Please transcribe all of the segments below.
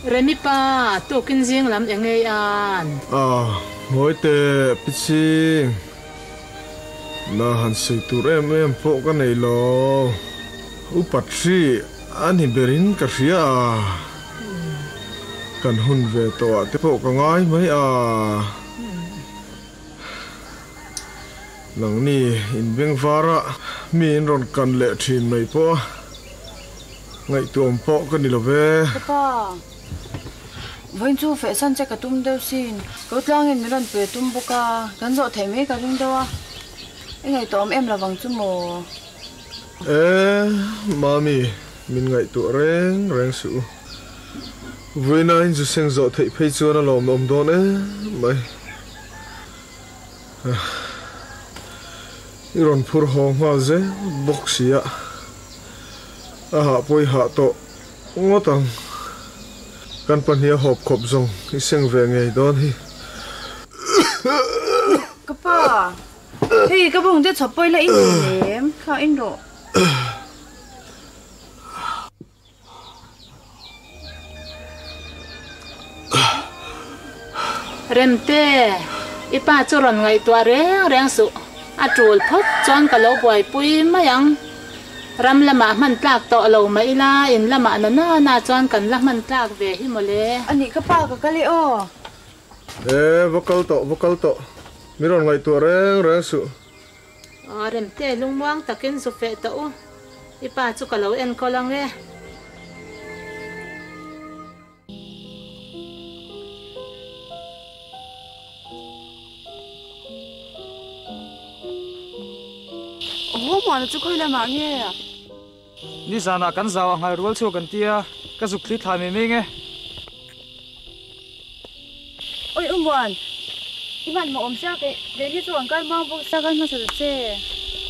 Remi pa, tukin zing lam eng ei an? A, ngawi teh Piching. Na han sawi tur em em pawh ka nei lo. Upa thi a ni berin ka hria a. Kan hun ve tawh ah te pawh ka ngai mai a. Nangni inbengvar a mi in rawn kan leh thin mai pawh a ngaihtuahawm pawh ka ni lo ve. Ka pa, vawiin chu fehsan che ka tum deuh sin. Ko tlangin min rawn pe tum bawk a, kan zawh theih mai ka ring deuh a. I ngaihtuahawm em lovang chu maw? E, Mami, min ngaihtuah reng reng suh u. Vawiina inzuseng zawh theih phei chuan a lawmawm dawn em mai. I rawn phur haw nghal zel bawk si a, a hah pawi hah tawh ngawt ang. Kan pahnih a hawp khawp zawng i seng ve ngei dawn hi. Ka pa, hei ka bawng te chhawp pawi la in hle em? Kha in rawh. Remte, i pa chu rawn ngaihtuah reng reng suh. A tul phawt chuan ka lo buaipui mai ang. Ram lamah hman tlak tawh lo mah ila, in lamah na na na chuan kan la hman tlak ve hi mawle. A nih ka pa ka kal e aw. E, va kal tawh, va kal tawh. Mi rawn ngaihtuah reng reng suh. Aw Remte, lungmuang takin zu feh tawh u. I pa chu ka lo enkawl ang e. Aw Muana chu khawi lamah nge? Nizanah kan zau a nghal rual chhuak an tia, ka zuk thli thlai mai mai nge. Oi u Muan, i hmanhmawh awm sia kei keini chu an kal hmang bawk sia kan hmasa ta che.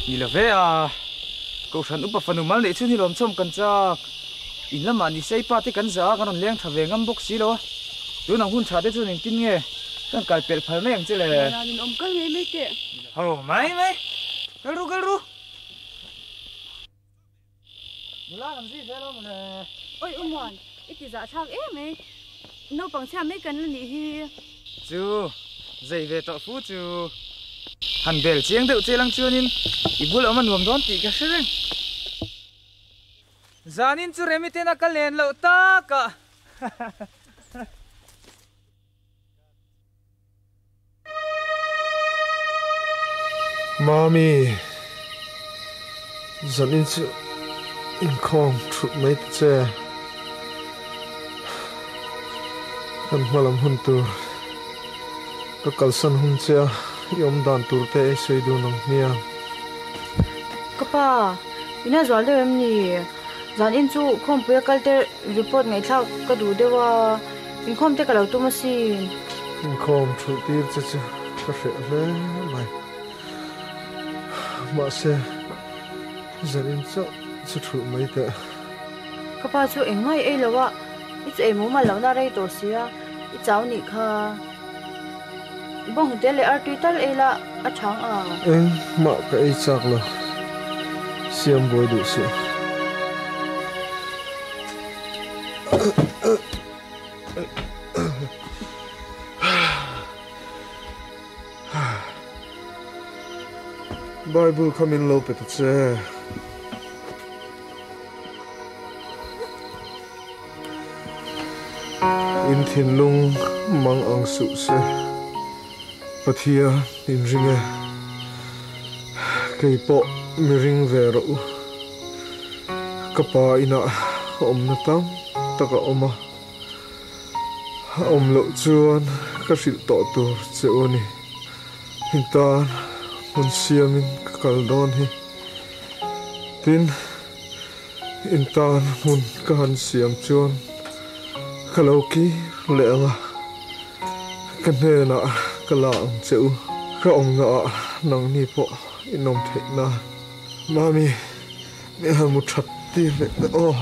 Ni lo ve a, Kohhran upa fanu mal neih chhun hi lawmchawm kan chak. In lamah ni sei pa te kan zah a, kan rawn leng tha ve ngam bawk si lo a. Tun ang hun tha te chuan engtin nge kan kal pelh phal mai ang che le. Muana min awm kal mai mai teh. Ho mai mai, kal ru kal ru. Nula kan zui zel awm le. Oi u Muan, i ti zah thlak em mai. Naupang chhia mai kan la nih hi. Chu, zei ve tawh fu chu. Han bel chiang deuh che lang chuanin i bul awm a nuam dawn tih ka hre reng. Zanin chu Remi tena ka len loh takah. Mami, zanin chu inkhawm thut mai ta che. Kan hma lam hun tur ka kalsan hun che a, i awm dan tur te ei sawi dun ang hmiang. Ka pa, ina zual deuh em ni? Zanin chu khawmpuia kal te report ngaihthlak ka duh deuh a. Inkhawm te ka lo tum asin. Inkhawm thulh tir che chu ka hreh hle mai. Mahse, zanin chauh chu thulh mai teh. Ka pa chu eng mai ei lo a, i chu ei mumal lohna rei tawh sia, i chau nih kha. Bawnghnute leh artui tal ei la a chhang a. Eng mah ka ei chak lo, siam buai duh suh. Bible kha min lo pe ta che. In thinlung mang ang suh se. Pathian in ring e. Kei pawh mi ring ve rawh u. Ka pa inah awmna tam tak a awm a, a awm loh chuan ka hrilh tawh tur che u a ni. In tan hmun siamin ka kal dawn hi. Tin, in tan hmun ka han siam chuan ka lo kir leh ang a, ka hnenah ka la ang che u. Ka awmnaah nangni pawh in awm theih nan. Mami, min han mu that tir leh teh aw.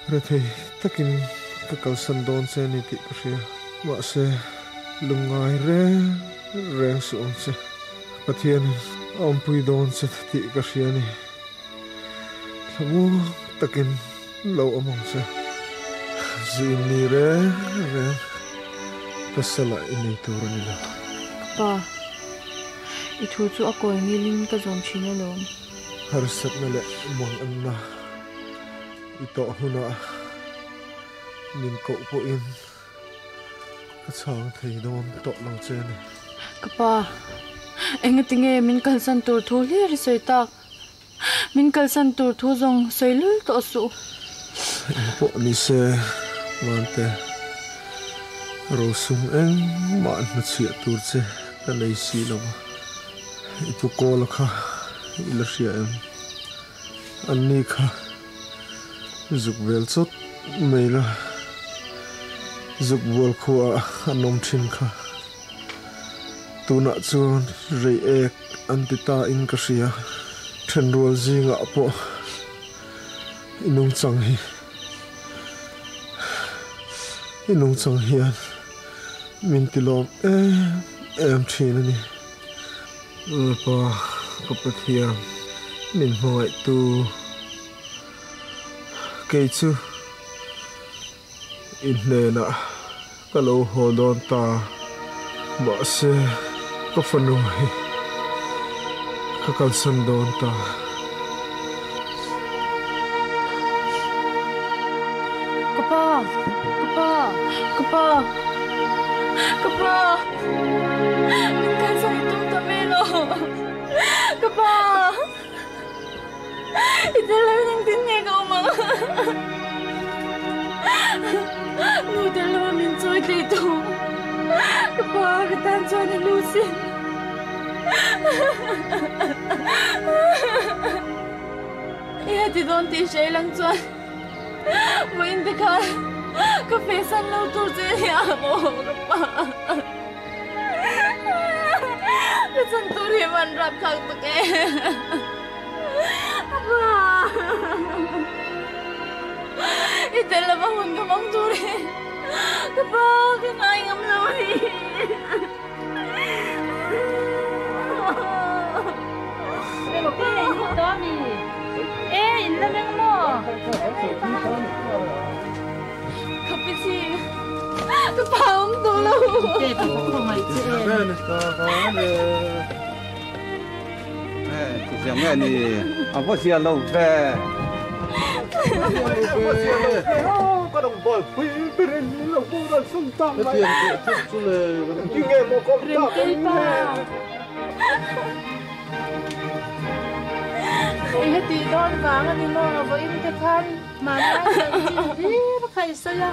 Rethei takin ka kalsan dawn che ni tih ka hria. Mahse, lungngai reng reng suh ang che. Pathianin A awmpui dawn che tih ka hria a ni. Thlamuang takin lo awm ang che. Zin ni reng reng pasal ah i nei tur a ni lo. Ka pa, i thu chu a kawi ngilin ka zawm thin alawm. Harsatna leh muanganna i tawh hunah min koh pawhin ka chhang thei dawn tawh lo che a ni. Ka pa, engatinge min kalsan tur thu hlir i sawi tak? Min kalsan tur thu zawng sawi lul tawh suh. Eng pawh ni se, Mante, rosum engmah hnuchhiah tur che ka nei si lo va, i pu kawl kha i la hria em? Anni kha zuk vel chawt mai la, zuk bual khuaah an awm thin kha. Tunah chuan rei ek an ti ta in ka hria. Thenrual zingah pawh i nungchang hi i nungchang hian min ti lawm em em thin a ni. Lalpa ka Pathian min hmangaihtu kei chu I hnenah ka lo haw dawn ta. Mahse, ka fanu hi ka kalsan dawn ta. Ka pa! Ka pa! Ka pa! Ka pa! Min kalsan i tum ta mai lo. Ka pa! I tel lo in engtin nge ka awm ang? Nu tel lo a min chawi tlei tu ka pa ka tan chuan i lu sin. I heti dawn tih hre lang chuan vawiin te khan ka fehsan lo tur che nia maw ka pa. Ka chan tur hi van rap thlak tuk e. Apa. I tel lova hun ka hmang tur hi ka pa ka ngai ngam lo a ni. E in la meng maw? Ka pi ching. Ka pa awm tawh lo. A va zia lo ve. I heti dawn vang a ni maw? Vawiin te khan Hmanlai chanchin hlir kha i sawi a.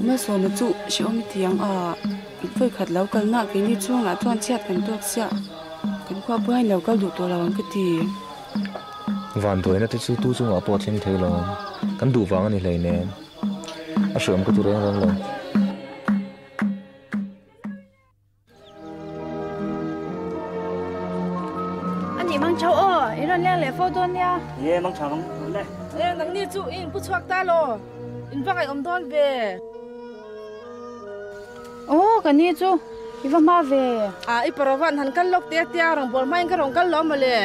Malsawma chu hrehawm i ti ang a, vawikhat lo kalna keini chhungah chuan chhiat kan tuak chiah, kan khua pawh hian lo kal duh tawh lo ang ka ti. Van buaina te chu tu chungah pawh a thleng thei lo ang, kan duh vang a ni hleinem. A hreawm ka ti reng reng lo. A nih mang chho aw, i rawn leng leh fo dawn nia. Nge mang tha mang le. E nangni chu i inpu chhuak ta lo, in va ngaihawm dawn ve. Aw ka ni chu i va hma ve. A i paravan han kal lawk te tia rawn bawl hmain ka rawn kal lo mawle.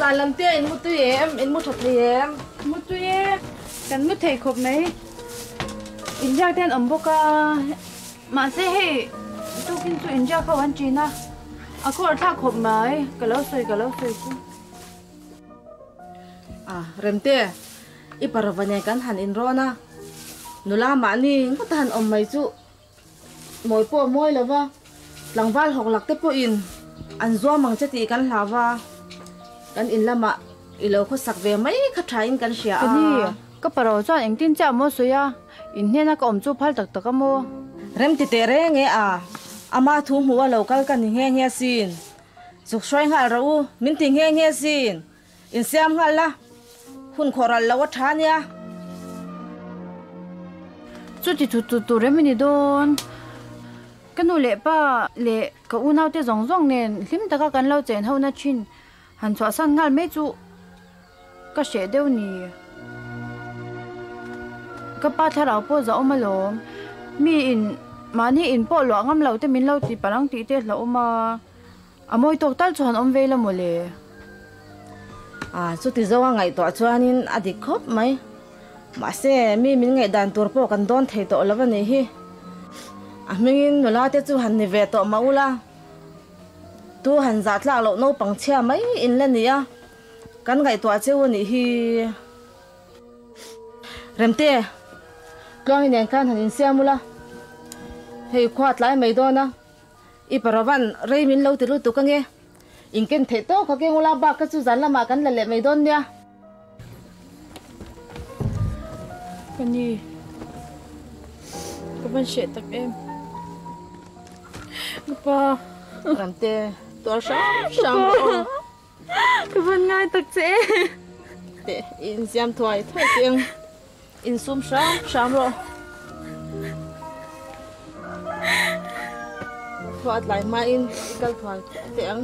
Zan lam te in mu tui em, in mu tha thei em? Mu tui e, kan mu thei khawp mai. Inriak te an awm bawk a, mahse hei tukin chu inriak ho an ṭin a, a khawr thlak khawp mai, ka lo sawi ka lo sawi chu. A Remte, i parava nen kan han inrawn a, nula mahni ngawt a han awm mai chu mawi pawh a mawi lo va. Tlangval hawk lak te pawhin an zuam ang che tih kan hlau a, kan in lamah i lo khawsak ve mai kha thain kan hria a. Ka ni, ka paro chuan engtin chiah maw sawi a, in hnena ka awm chu phal tak tak a maw? Rem ti teh reng e a, ama thu hmuh a lo kal ka ni nghe nghe sin. Zuk hruai nghal rawh u, min ti nghe nghe sin. Insiam nghal la, hun khawh ral lo a tha nia. Chuti thut thut tur em i ni dawn? Ka nu leh pa leh ka unaute zawng zawng nen hlim taka kan lo chen ho na thin han chhuahsan nghal mai chu ka hreh deuh ni. Ka pa thlarau pawh zahawm alawm. Mi in mahni in pawh luah ngam lo te min lo ti palh ang tih te hlauhawm a. A mawi tawk tal chu han awm ve ila mawle. A, chuti zawnga ngaihtuah chuanin a dik khawp mai. Mahse, mi min ngaihdan tur pawh kan dawn thei tawh lo a nih hi. A hmingin nula te chu han ni ve tawh mah ula, tu han zah tlak loh naupang chhia mai in la ni a, kan ngaihtuah cheu a nih hi. Remte, Tluangi nen khan han insiam ula, hei khua tlai mai dawn a. I paravan rei min lo ti lutuk ange. In ken theih tawk a keng ula bak kha chu zan lamah kan la leh mai dawn nia. Ka ni, ka van hreh tak em. Ka pa. Ramte, tuar hrang hrang rawh aw. Ka van ngai tak che e. Teh, i insiam thuai thuai teh ang. Insum hram hram rawh. Thua a tlai hmain i kal thuai thuai teh ang.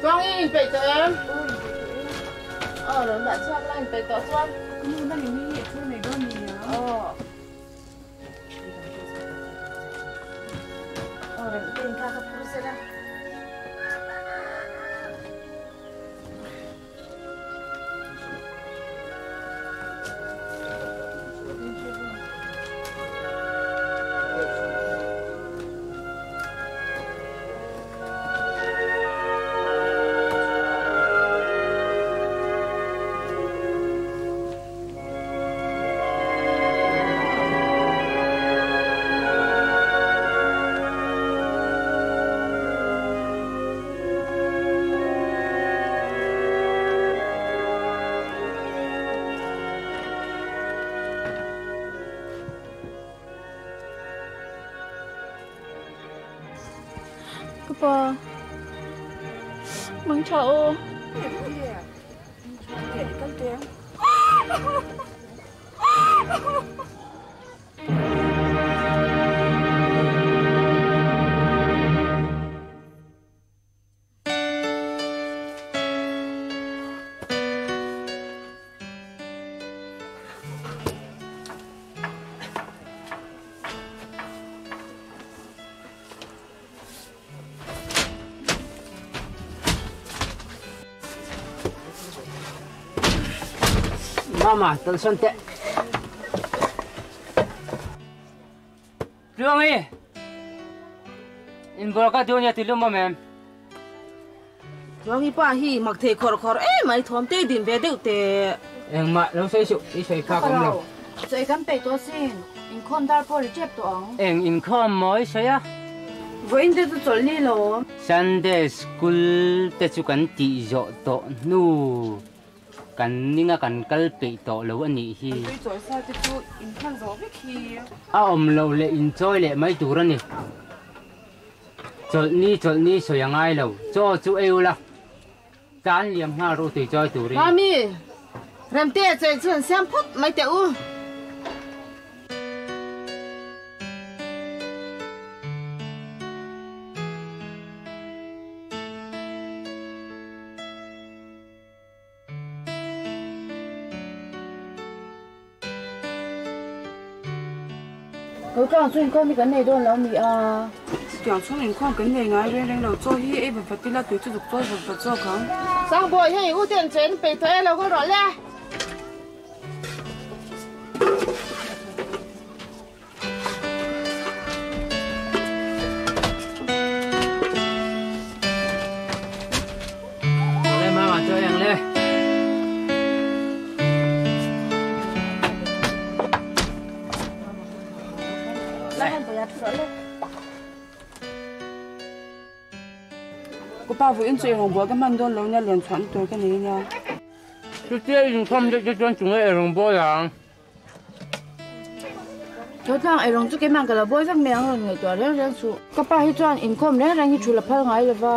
Chuang i inpeih tawh em? Aw, rawn dah chhuak la inpeih tawh chuan. Ka nu nang in hi a thil nei dawn ni a. Aw. Aw rem te in kha ka phur sela. Ka pa, mang tha aw. Mama, tawlhsawn teh. Tluangi! Inbual ka duh nia ti lum awm em? Tluangi pa hi mak thei khawr khawr em mai thawm te din ve deuh teh. Engmah lo sawi suh, i sawi phak awm lo. Sawi kan peih tawh sin, inkhawm dar pawh ri tep tawh ang. Eng inkhawm maw i sawi a? Vawiin te chu chawlh ni lo. Sunday school te chu kan tih zawh tawh hnu kan ninga kan kal peih tawh lo a nih hi. Kan tui chawi sa te chu in hman zawh vek hi. A awm loh leh inchawi leh mai tur a ni. Chawlhni chawlhni sawi a ngai lo. Chaw chu ei ula, tan liam nghal rawh tui chawi turin. Mami, Remte chawi chu an siam phawt mai teh u. Kawr tlang chu inkhawm hi kan nei dawn lo ni a. Chutiang chhung inkhawm kan nei ngai reng reng lo. Chaw hi ei vat vat ila tui chu zuk chawi vat vat zawk ang. Sangbawi hei u ten chaw in peih tawh e lo kal rawh le. Rawh le. Ka pa vawiin chu eirawngbawl ka hman dawn lo nia lian chhuahna tur ka nei nia. Chutia inkhawm deuh te chuan chunga eirawngbawl ang. Thawtlang eirawng chu keimah ka lo bawi vek mai ang rawn ngaihtuah reng reng suh. Ka pa hi chuan inkhawm reng reng hi thul a phal ngai lo va.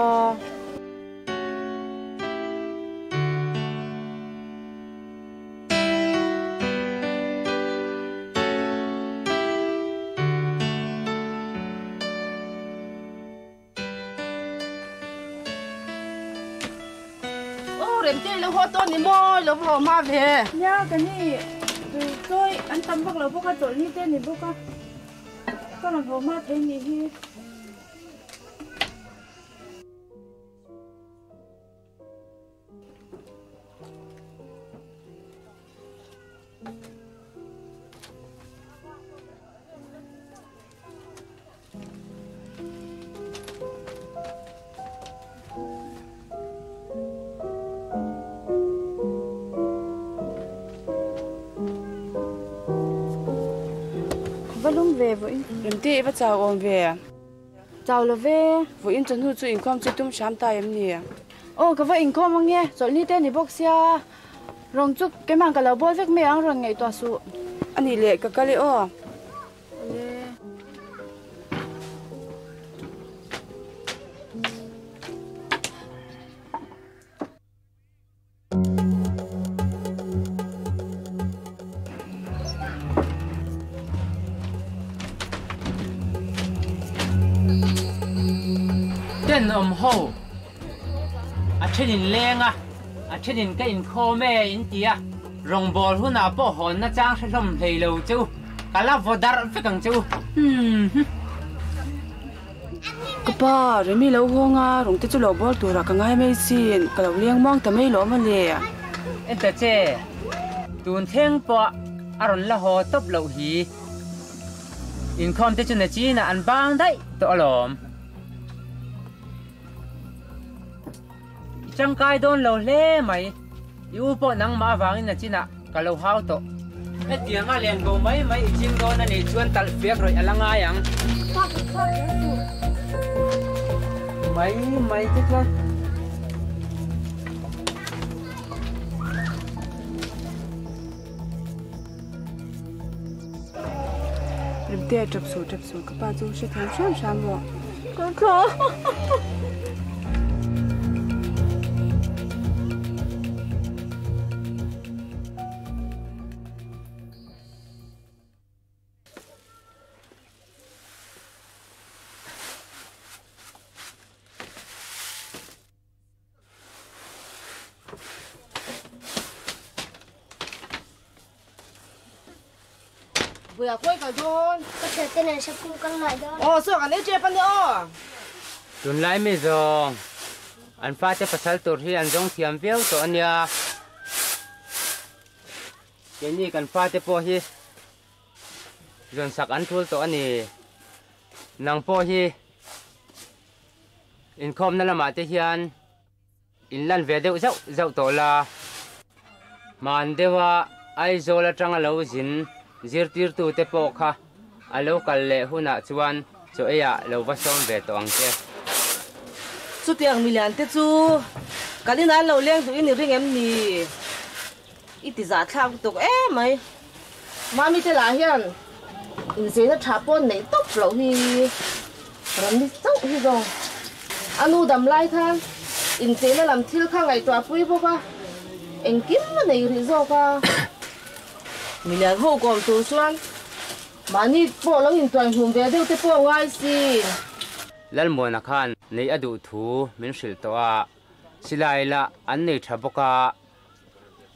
Aw Remte lo haw tawh ni maw lo haw hma ve. Nia ka ni tui chawi an tam vak lo bawk a chawlhni te ni bawk a ka rawn haw hma thei nih hi. Va lum ve vawiin. Remte i va chau awm ve. Chau lo ve. Vawiin chawhnu chu inkhawm chu tum hram ta em ni? Aw ka va inkhawm ang e, chawlhni te ni bawk sia. Rawng chu keimah ka lo bawl vek mai ang rawn ngaihtuah suh. A nih leh ka kal e aw. Awle. Tenawm ho a then in leng a, a then in ka inkhawm e in ti a, rawngbâwl hunah pawh hawnna chang hre hlawm hlei lo che u, ka la vaw darh vek ang che u. Humm. Ka pa, Remi lo hawng a, rawng te chu lo bawl turah ka ngai mai sin, ka lo leng muang ta mai lawm a le. Enta che, tun thleng pawh a rawn la haw tawp loh hi. Inkhawm te chu na chinah an bang daih tawh alawm. I tangkai dawn lo hle mai, i u pawh nangmah avangin na chinah ka lo hau tawh. Hetianga len bo mai mai i ching dawn a nih chuan talh fiak rawih a la ngai ang. Mai mai te chuan. Remte, tap suh tap suh, ka pa chu hrethiam hram hram rawh. Ka thaw. Buia khawi kal dawn? Ka thiante nen Shapur kal ngai dawn. Aw saw kan ei tep a nia aw. Tunlai mi zawng an fate pasal tur hi an zawng thiam viau tawh a nia. Keini kan fate pawh hi zawnsak an tul tawh a ni. Nang pawh hi inkhawmna lamah te hian In lan ve deuh zauh zauh tawh la. Hman deuha Aizawl atanga lo zin zirtirtute pawh kha a lo kal leh hunah chuan chaw eiah lo va sawm ve tawh ang che. Chutiang milian te chu kan inah an lo leng duhin i ring em ni? I ti zahthlak lutuk em mai. Mami te lah hian incheina tha pawh neih tawp loh hi ram ni chauh hi zawng. A nu dam lai khan incheina lam thil kha ngaihtuah pui bawk a, engkim a nei rih zawk a. Milian ho kawm tur chuan mahni pawh lo intuaihnum ve deuh te pawh ngai si. Lalmuana khan neih a duh thu min hrilh tawh a, silai lah an nei tha bawk a.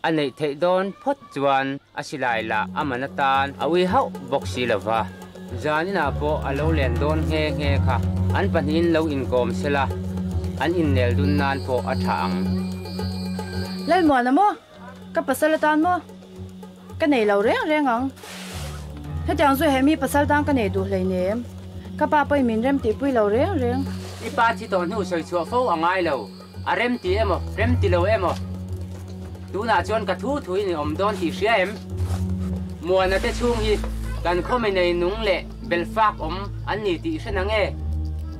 A neih theih dawn phawt chuan a silai lah a man atan a ui hauh bawk si lo va. Zan inah pawh a lo len dawn nghe nghe kha an pahnihin lo inkawm sela, an innel dun nan pawh a tha ang. Lalmuana maw? Ka pasal atan maw? Ka nei lo reng reng ang. Hetiang chu hemi pasal tan ka nei duh hleinem. Ka pa pawhin min rem tihpui lo reng reng. I pa thi tawh hnu sawi chhuah fo a ngai lo. A rem ti emaw, rem ti lo emaw? Tunah chuan ka thu thuin i awm dawn tih hria em? Muana te chhung hi kan khawmi nei nung leh Belfak awm an ni tih i hre na nge?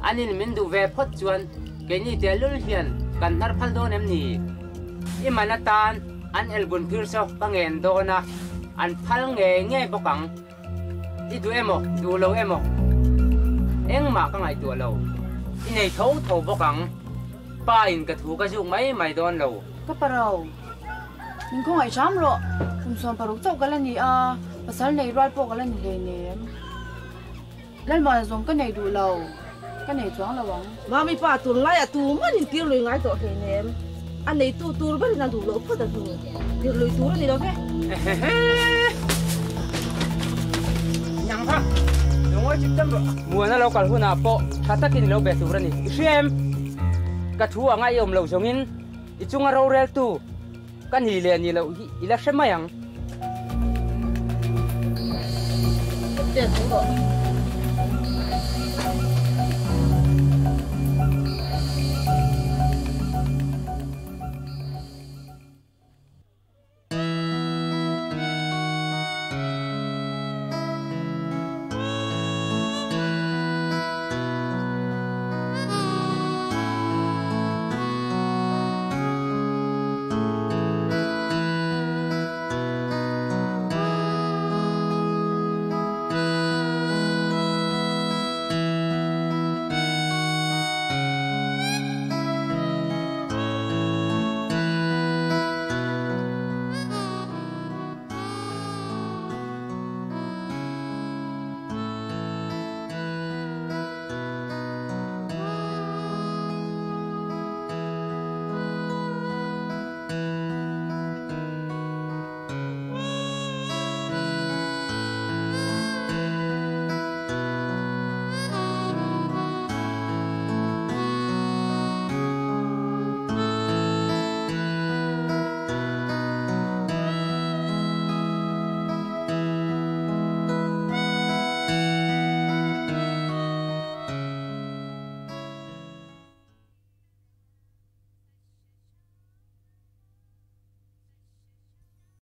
Anin min duh ve phawt chuan keini tehlul hian kan hnar phal dawn em ni? I man atan an elbun phir saw ka ngen dawn a, an phal ngei ngei bawk ang. I duh emaw, duh lo emaw, engmah ka ngaihtuah lo. I nei tho tho bawk ang. Pa in ka thu ka zuk mai mai dawn lo. Ka pa ro, min khawngaih hram rawh. Kum 60 chauh ka la ni a, pasal nei rual pawh ka la ni hleinem. Lalmuana zawng ka nei duh lo, ka nei chuang lo ang. Mami pa tunlai a tuman in tir lui ngai tawh hleinem. A neitu tur berin a duh loh phawt a hnu. Tir lui tur a ni lo ve. Nang kha, lo ngawi chip cham rawh. Muana lo kal hunah pawh tha takin i lo be tur a ni. I hria em? Ka thu anga i awm loh zawngin i chunga roreltu ka ni leh ni loh hi i la hre mai ang. Tet rawh.